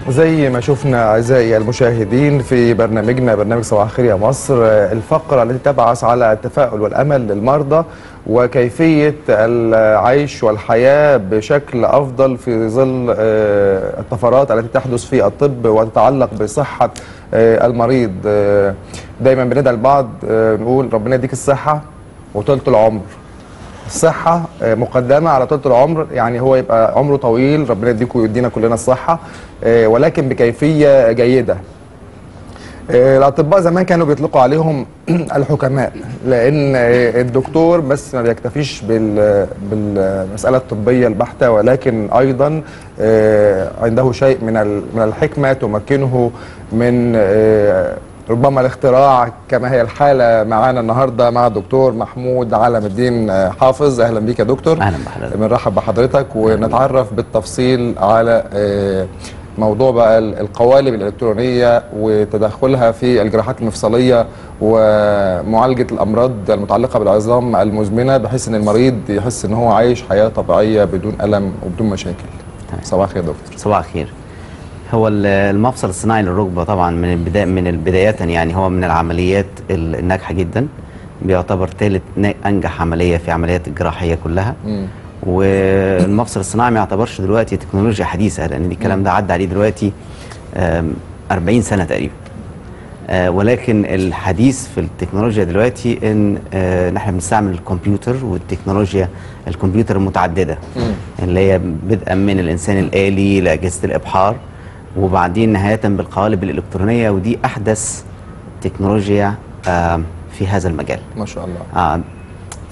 زي ما شفنا أعزائي المشاهدين في برنامجنا برنامج صباح الخير يا مصر، الفقرة التي تبعث على التفاؤل والأمل للمرضى وكيفية العيش والحياة بشكل أفضل في ظل الطفرات التي تحدث في الطب وتتعلق بصحة المريض. دايما بندعي البعض نقول ربنا يديك الصحة وطولة العمر. الصحة مقدمة على طولة العمر، يعني هو يبقى عمره طويل، ربنا يديكم ويدينا كلنا الصحة، ولكن بكيفية جيدة. الأطباء زمان كانوا بيطلقوا عليهم الحكماء، لأن الدكتور بس ما بيكتفيش بالمسألة الطبية البحتة، ولكن أيضا عنده شيء من الحكمة تمكنه من ربما الاختراع، كما هي الحالة معانا النهاردة مع الدكتور محمود علم الدين حافظ. أهلا بيك يا دكتور. أهلا بحضرتك. بنرحب بحضرتك ونتعرف بالتفصيل على موضوع بقى القوالب الإلكترونية وتدخلها في الجراحات المفصلية ومعالجة الأمراض المتعلقة بالعظام المزمنة، بحيث أن المريض يحس أن هو عايش حياة طبيعية بدون ألم وبدون مشاكل. صباح الخير يا دكتور. صباح الخير. هو المفصل الصناعي للركبة طبعا من البداية، من البدايات يعني هو من العمليات الناجحة جدا، بيعتبر ثالث أنجح عملية في عمليات الجراحية كلها. والمفصل الصناعي ما يعتبرش دلوقتي تكنولوجيا حديثة، لأن الكلام ده عدى عليه دلوقتي 40 سنة تقريبا. ولكن الحديث في التكنولوجيا دلوقتي ان نحن بنستعمل الكمبيوتر والتكنولوجيا الكمبيوتر المتعددة، اللي هي بدءا من الإنسان الآلي لأجهزة الإبحار، وبعدين نهاية بالقوالب الإلكترونية، ودي أحدث تكنولوجيا في هذا المجال. ما شاء الله.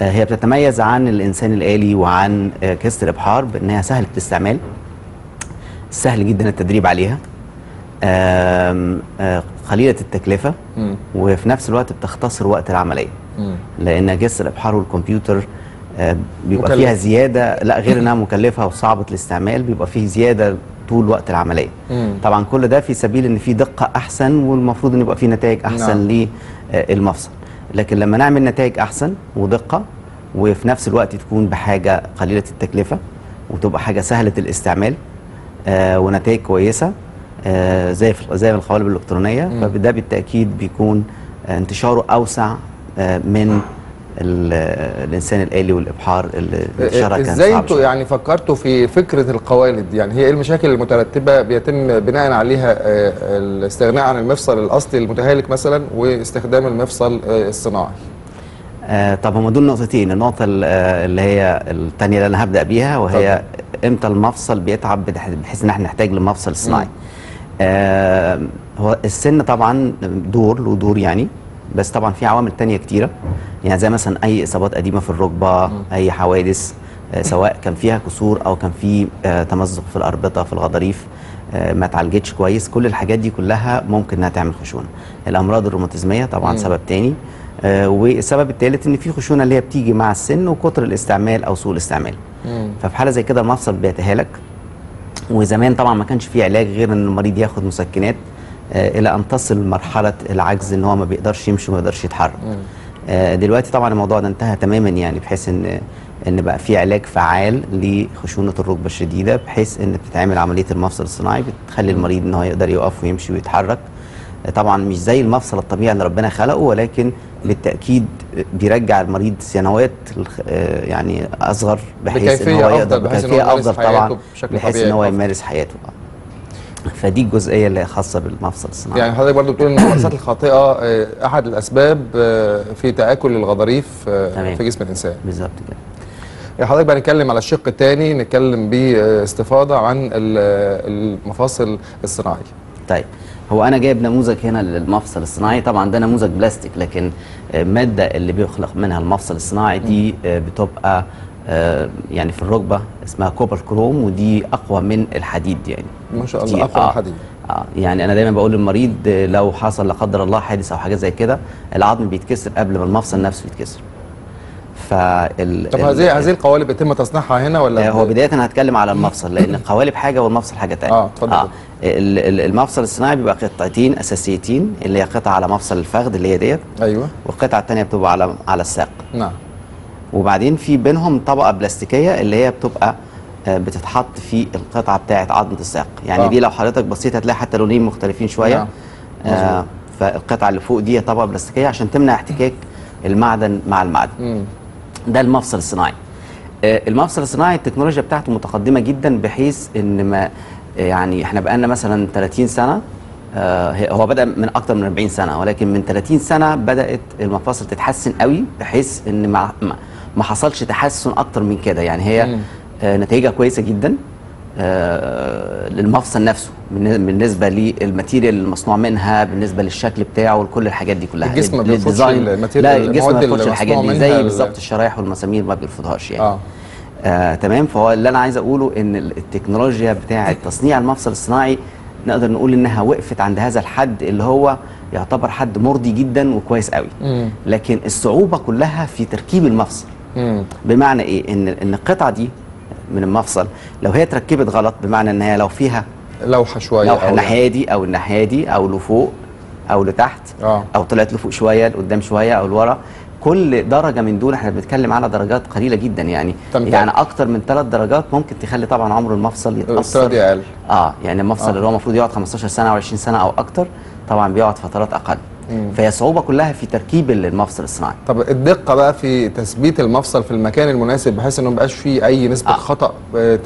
هي بتتميز عن الإنسان الآلي وعن أجهزة الإبحار بأنها سهلة الاستعمال، سهل جدا التدريب عليها، قليلة التكلفة، وفي نفس الوقت بتختصر وقت العملية. لأن أجهزة الإبحار والكمبيوتر بيبقى مكلف. فيها زيادة، لا غير أنها مكلفة وصعبة الاستعمال، بيبقى فيه زيادة طول وقت العملية. طبعا كل ده في سبيل ان في دقه احسن، والمفروض ان يبقى في نتائج احسن للمفصل. لكن لما نعمل نتائج احسن ودقة، وفي نفس الوقت تكون بحاجة قليله التكلفة، وتبقى حاجة سهلة الاستعمال، ونتائج كويسة، زي القوالب الالكترونية، فده بالتاكيد بيكون انتشاره اوسع من الانسان الالي والابحار اللي انتشارها كان صعب. ازاي انتوا يعني فكرتوا في فكرة القوالب؟ يعني هي ايه المشاكل المترتبة بيتم بناء عليها الاستغناء عن المفصل الاصلي المتهالك مثلا واستخدام المفصل الصناعي؟ طب هما دول نقطتين. النقطة اللي هي الثانية اللي انا هبدا بيها، وهي امتى المفصل بيتعب بحيث ان احنا نحتاج لمفصل صناعي. هو السن طبعا دور له دور يعني، بس طبعا في عوامل تانية كتيرة، يعني زي مثلا أي إصابات قديمة في الركبة، أي حوادث سواء كان فيها كسور أو كان في تمزق في الأربطة في الغضاريف ما اتعالجتش كويس، كل الحاجات دي كلها ممكن إنها تعمل خشونة. الأمراض الروماتيزمية طبعا سبب تاني، والسبب الثالث إن في خشونة اللي هي بتيجي مع السن وكتر الاستعمال أو سوء الاستعمال. ففي حالة زي كده المفصل بيتهالك، وزمان طبعا ما كانش فيه علاج غير إن المريض ياخد مسكنات الى ان تصل مرحلة العجز ان هو ما بيقدرش يمشي وما بيقدرش يتحرك. دلوقتي طبعا الموضوع ده انتهى تماما، يعني بحيث ان بقى في علاج فعال لخشونه الركبة الشديدة، بحيث ان بتتعمل عملية المفصل الصناعي بتخلي المريض ان هو يقدر يقف ويمشي ويتحرك. طبعا مش زي المفصل الطبيعي اللي ربنا خلقه، ولكن بالتاكيد بيرجع المريض سنوات يعني اصغر، بحيث ان هو يقدر بكيفية افضل طبعا، بحيث ان هو يمارس حياته. فدي الجزئية اللي خاصة بالمفصل الصناعي. يعني حضرتك برضو بتقول ان الممارسات الخاطئة احد الاسباب في تاكل الغضاريف في جسم الانسان. بالظبط كده. حضرتك بقى نتكلم على الشق الثاني، نتكلم باستفاضة عن المفاصل الصناعية. طيب هو انا جايب نموذج هنا للمفصل الصناعي، طبعا ده نموذج بلاستيك، لكن المادة اللي بيخلق منها المفصل الصناعي دي بتبقى يعني في الركبة اسمها كوبر كروم، ودي اقوى من الحديد يعني. ما شاء الله اقوى من الحديد. يعني انا دايما بقول للمريض لو حصل لا قدر الله حادث او حاجة زي كده، العظم بيتكسر قبل ما المفصل نفسه يتكسر. طب هذه القوالب يتم تصنيعها هنا ولا؟ هو بداية انا هتكلم على المفصل، لان القوالب حاجة والمفصل حاجة ثانية. اتفضل. المفصل الصناعي بيبقى قطعتين اساسيتين، اللي هي قطعه على مفصل الفخذ اللي هي ديت، ايوه، والقطعه الثانية بتبقى على الساق. نعم. وبعدين في بينهم طبقه بلاستيكيه اللي هي بتبقى بتتحط في القطعة بتاعه عظمه الساق يعني. دي لو حضرتك بصيت هتلاقي حتى لونين مختلفين شوية. نعم. فالقطعه اللي فوق دي طبقه بلاستيكيه عشان تمنع احتكاك المعدن مع المعدن. ده المفصل الصناعي. المفصل الصناعي التكنولوجيا بتاعته متقدمة جدا، بحيث ان ما يعني احنا بقالنا مثلا 30 سنة، هو بدأ من اكتر من 40 سنة، ولكن من 30 سنة بدأت المفاصل تتحسن قوي، بحيث ان ما حصلش تحسن اكتر من كده يعني. هي نتائجها كويسة جدا للمفصل نفسه، بالنسبة لل material المصنوع منها، بالنسبة للشكل بتاعه، وكل الحاجات دي كلها. الجسم ما بيرفضش ال material، لا الجسم ما بيرفضش الحاجات دي، زي بالظبط الشرايح والمسامير ما بيرفضهاش يعني. تمام. فهو اللي انا عايز اقوله ان التكنولوجيا بتاعه تصنيع المفصل الصناعي نقدر نقول انها وقفت عند هذا الحد اللي هو يعتبر حد مرضي جدا وكويس قوي. لكن الصعوبة كلها في تركيب المفصل. بمعنى ايه؟ ان القطعة دي من المفصل لو هي اتركبت غلط، بمعنى ان هي لو فيها لوحة شوية، لوحة الناحية دي او الناحية دي او لفوق او لتحت، او طلعت لفوق شوية لقدام شوية او لورا، كل درجه من دول احنا بنتكلم على درجات قليله جدا يعني. تمتع. يعني اكتر من 3 درجات ممكن تخلي طبعا عمر المفصل يتاثر. اقل. يعني المفصل اللي هو المفروض يقعد 15 سنة او 20 سنة او اكتر، طبعا بيقعد فترات اقل. فهي الصعوبة كلها في تركيب المفصل الصناعي. طب الدقة بقى في تثبيت المفصل في المكان المناسب بحيث انه ما يبقاش فيه اي نسبه خطا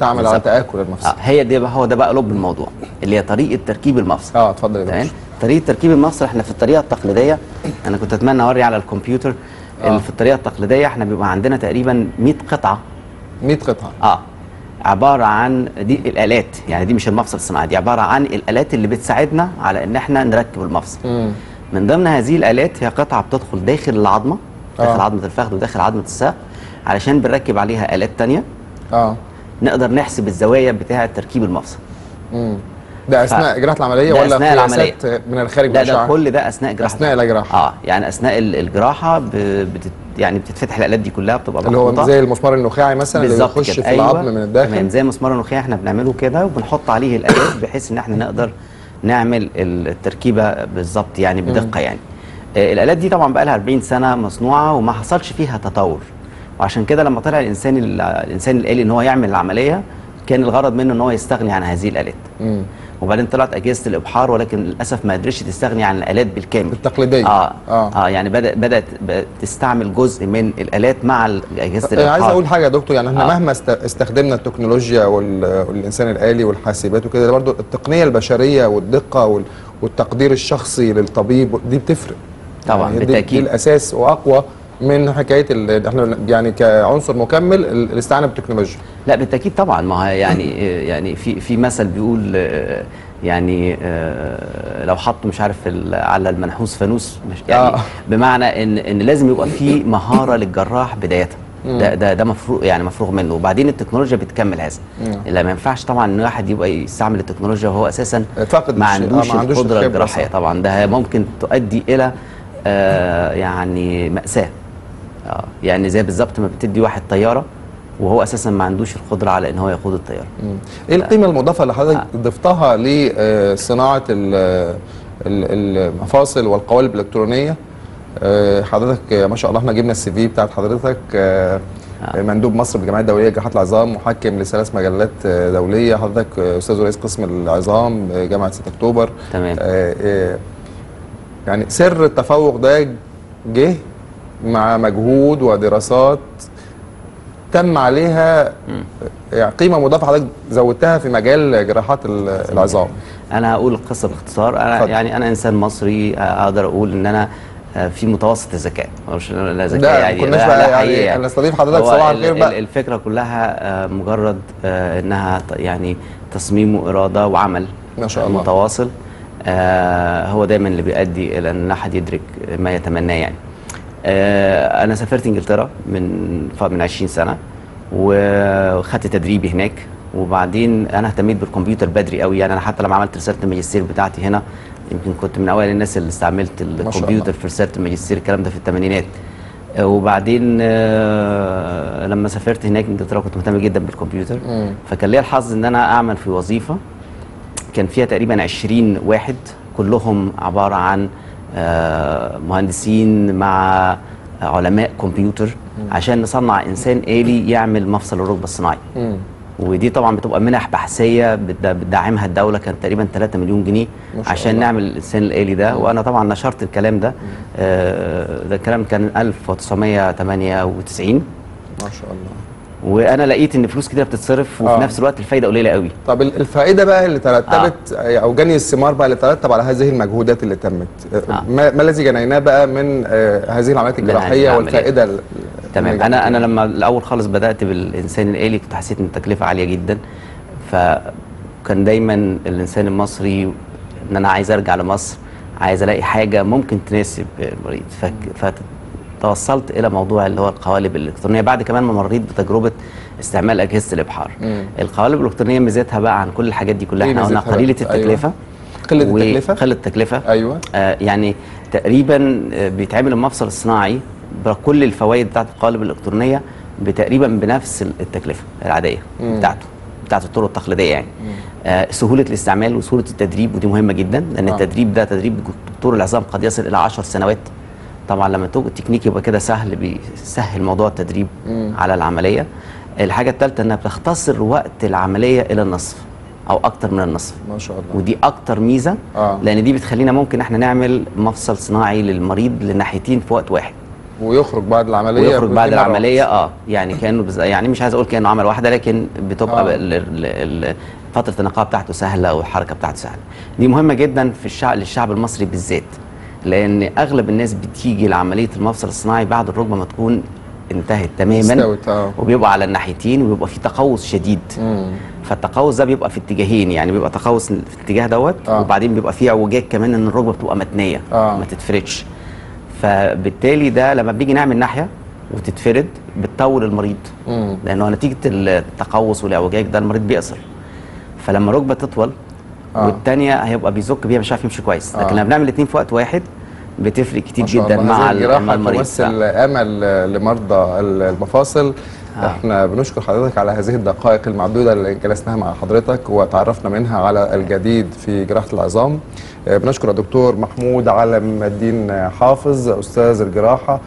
تعمل على تاكل المفصل. هي دي، هو ده بقى لب الموضوع، اللي هي طريقه تركيب المفصل. اتفضل يا دكتور. طريقه تركيب المفصل احنا في الطريقة التقليدية، انا كنت اتمنى اوري على الكمبيوتر. في الطريقة التقليدية احنا بيبقى عندنا تقريبا 100 قطعه. 100 قطعه. عبارة عن دي الالات، يعني دي مش المفصل الصناعي، دي عبارة عن الالات اللي بتساعدنا على ان احنا نركب المفصل. من ضمن هذه الالات هي قطعه بتدخل داخل العظمة، داخل عظمه الفخذ وداخل عظمه الساق، علشان بنركب عليها الات ثانية. نقدر نحسب الزوايا بتاعه تركيب المفصل. ده اثناء جراحه العملية ولا أثناء العملية؟ من الخارج؟ لا، ده كل ده اثناء جراحه، اثناء الجراحة. يعني اثناء الجراحة يعني بتتفتح الالات دي كلها، بتبقى اللي هو زي المسمار النخاعي مثلا اللي بيخش في العظم من الداخل. تمام، زي المسمار النخاعي احنا بنعمله كده، وبنحط عليه الالات بحيث ان احنا نقدر نعمل التركيبة بالظبط يعني بدقة يعني. الالات دي طبعا بقى لها 40 سنة مصنوعة وما حصلش فيها تطور، وعشان كده لما طلع الانسان الآلي ان هو يعمل العملية كان الغرض منه ان هو يستغني عن هذه الالات. وبعدين طلعت اجهزة الابحار، ولكن للاسف ما قدرتش تستغني عن الالات بالكامل التقليدية. يعني بدات تستعمل جزء من الالات مع اجهزة الابحار. عايز اقول حاجة يا دكتور، يعني احنا مهما استخدمنا التكنولوجيا والانسان الالي والحاسبات وكده، برضو التقنية البشرية والدقه والتقدير الشخصي للطبيب دي بتفرق طبعا، يعني بالتاكيد دي الاساس واقوى من حكاية احنا يعني كعنصر مكمل الاستعانة بالتكنولوجيا. لا بالتاكيد طبعا، ما هو يعني في مثل بيقول يعني لو حطوا مش عارف على المنحوس فانوس، مش يعني بمعنى ان لازم يبقى في مهارة للجراح بداية. ده مفروغ، يعني مفروغ منه، وبعدين التكنولوجيا بتكمل هذا. لا ما ينفعش طبعا ان واحد يبقى يستعمل التكنولوجيا وهو اساسا ما عندوش القدرة الجراحية. طبعا ده ممكن تؤدي الى يعني مأساة. يعني زي بالظبط ما بتدي واحد طيارة وهو اساسا ما عندوش القدرة على ان هو يقود الطيارة. ايه القيمة المضافة اللي حضرتك ضفتها لصناعة المفاصل والقوالب الالكترونية؟ حضرتك ما شاء الله احنا جبنا السي في بتاعت حضرتك، مندوب مصر بالجمعيه الدولية لجراحات العظام، محكم لثلاث مجلات دولية، حضرتك استاذ ورئيس قسم العظام جامعه 6 اكتوبر. تمام. يعني سر التفوق ده جه مع مجهود ودراسات تم عليها يعني قيمة مضافة حضرتك زودتها في مجال جراحات العظام. انا هقول القصة باختصار. انا يعني انا انسان مصري، اقدر اقول ان انا في متوسط الذكاء، مش لا ذكاء يعني، كناش بقى يعني نستضيف حضرتك صباح الخير بقى. الفكرة كلها مجرد انها يعني تصميم واراده وعمل ما شاء الله متواصل، هو دايما اللي بيؤدي الى ان الواحد يدرك ما يتمناه يعني. انا سافرت انجلترا من 20 سنة وخدت تدريبي هناك، وبعدين انا اهتميت بالكمبيوتر بدري قوي يعني. انا حتى لما عملت رسالة الماجستير بتاعتي هنا يمكن كنت من اوائل الناس اللي استعملت الكمبيوتر في رسالة الماجستير، الكلام ده في الثمانينات. وبعدين لما سافرت هناك انجلترا كنت مهتم جدا بالكمبيوتر، فكان ليا الحظ ان انا اعمل في وظيفة كان فيها تقريبا 20 واحد كلهم عبارة عن مهندسين مع علماء كمبيوتر عشان نصنع انسان آلي يعمل مفصل الركبة الصناعي. ودي طبعا بتبقى منح بحثيه بتدعمها الدولة، كان تقريبا 3 مليون جنيه عشان الله. نعمل الانسان الالي ده. وانا طبعا نشرت الكلام ده. ده الكلام كان 1998 ما شاء الله. وانا لقيت ان فلوس كتير بتتصرف وفي نفس الوقت الفايدة قليله قوي. طب الفائدة بقى اللي ترتبت او جني الثمار بقى اللي ترتب على هذه المجهودات اللي تمت، ما الذي جنيناه بقى من هذه العمليات الجراحية والفائدة؟ تمام. انا لما الاول خالص بدات بالانسان الالي كنت حسيت ان التكلفة عالية جدا، فكان دايما الانسان المصري ان انا عايز ارجع لمصر، عايز الاقي حاجة ممكن تناسب المريض. توصلت الى موضوع اللي هو القوالب الالكترونية بعد كمان ما مريت بتجربه استعمال اجهزة الابحار. القوالب الالكترونية ميزتها بقى عن كل الحاجات دي كلها، احنا قلنا قليله التكلفة. قلة التكلفة، قلة التكلفة. ايوه. يعني تقريبا بيتعمل المفصل الصناعي بكل الفوائد بتاعت القوالب الالكترونية بتقريبا بنفس التكلفة العادية بتاعت الطرق التقليدية يعني. سهولة الاستعمال وسهولة التدريب، ودي مهمة جدا لان التدريب ده تدريب دكتور العظام قد يصل الى 10 سنوات. طبعا لما التكنيك يبقى كده سهل، بيسهل موضوع التدريب على العملية. الحاجة الثالثة انها بتختصر وقت العملية الى النصف او اكتر من النصف. ما شاء الله. ودي اكتر ميزة، لان دي بتخلينا ممكن احنا نعمل مفصل صناعي للمريض لناحيتين في وقت واحد، ويخرج بعد العملية. ويخرج بعد العملية يعني كانه يعني مش عايز اقول كانه عمل واحدة، لكن بتبقى فترة النقاهه بتاعته سهلة والحركة بتاعته سهلة. دي مهمة جدا في للشعب المصري بالذات، لان اغلب الناس بتيجي لعملية المفصل الصناعي بعد الركبة ما تكون انتهت تماما، وبيبقى على الناحيتين وبيبقى في تقوس شديد. فالتقوس ده بيبقى في اتجاهين، يعني بيبقى تقوس في الاتجاه دوت، وبعدين بيبقى فيه اعوجاج كمان ان الركبة بتبقى متنيه، ما تتفردش. فبالتالي ده لما بنيجي نعمل ناحية وتتفرد بتطول المريض، لانه نتيجة التقوس والاعوجاج ده المريض بيقصر. فلما ركبه تطول والثانية هيبقى بيزك بيها مش عارف يمشي كويس. لكن لما بنعمل الاثنين في وقت واحد بتفرق كتير جدا مع المريض. تمثل امل لمرضى المفاصل. احنا بنشكر حضرتك على هذه الدقائق المعدودة اللي جلسناها مع حضرتك وتعرفنا منها على الجديد في جراحه العظام. بنشكر الدكتور محمود علم الدين حافظ، استاذ الجراحة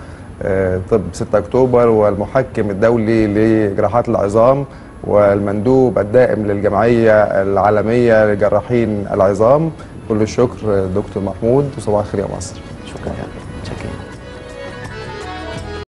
طب 6 اكتوبر والمحكم الدولي لجراحات العظام والمندوب الدائم للجمعية العالمية لجراحين العظام. كل الشكر دكتور محمود، وصباح الخير يا مصر. شكرا.